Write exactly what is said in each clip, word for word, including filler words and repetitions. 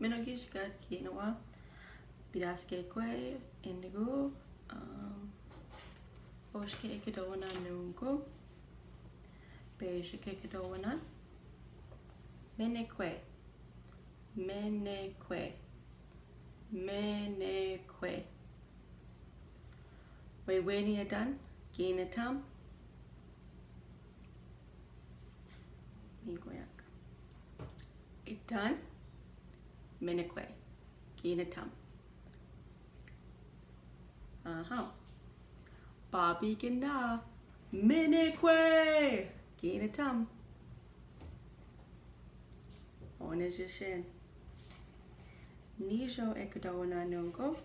Meno kishkat kinawa. Bidas ke kwe, indigo, um, oshke ekedona nungo. Peshke ekedona. Menekwe. Menekwe. Menekwe. Weweni edan, ginatam. Migoyak. Edan, menekwe, ginatam. Aha. Babi ginda, menekwe, ginatam. Onejeshen. Nijo ekedona nungo.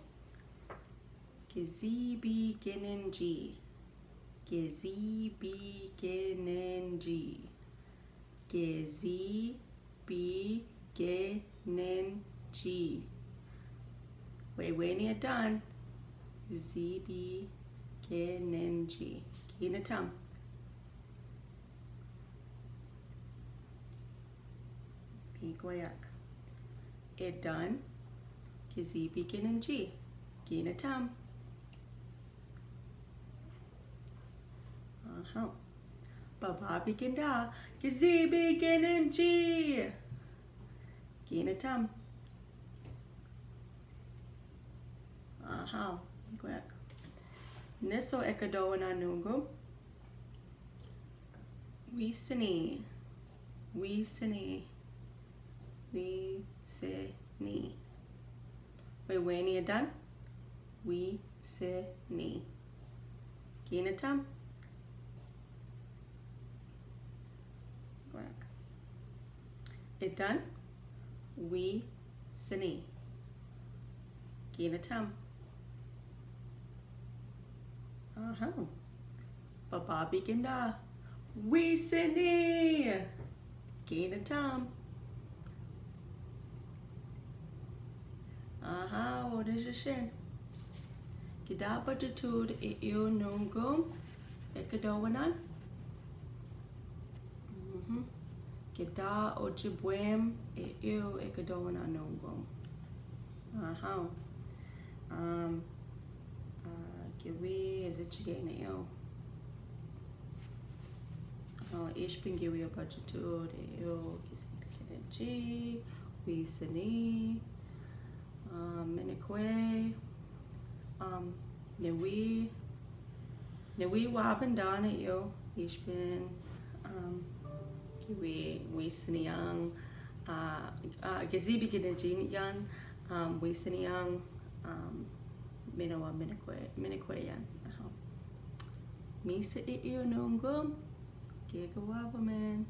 Gezibi genenji. Gezibi genenji. Gezibi genenji. Weweni edan. Zibi genenji. Ginatam. Migoyak. Edan, gezibi genenji. Ginatam. Aha. Bababi ginda, gezibi genenji. Ginatam. Aha. Migoyak. Neso ekedona nungo. Wisini. Wisini. Wisini. Weweni edan. Wisini. Ginatam. Edan. Wisini. Ginatam. Aha. Bababi ginda. Wisini. Ginatam. Aha, onejeshen. Gida batutud eyo nungo ekedona. Mhm. Gida ojibwem eyo ekedona nungo. Aha. Um, uh, gewi ezichigena eyo. Uh, ishpin gewi abatutud eyo, gezibi genenji, wisini, um, menekwe, um, newi, newi wabindana eyo, ishpin, um, gewi, wisini yang, uh, uh, gezibi genenji yang, um, wisini yang, um, minowa menekwe, menekwe yan. Aha. Mise eyo nungo, gegawa ba men.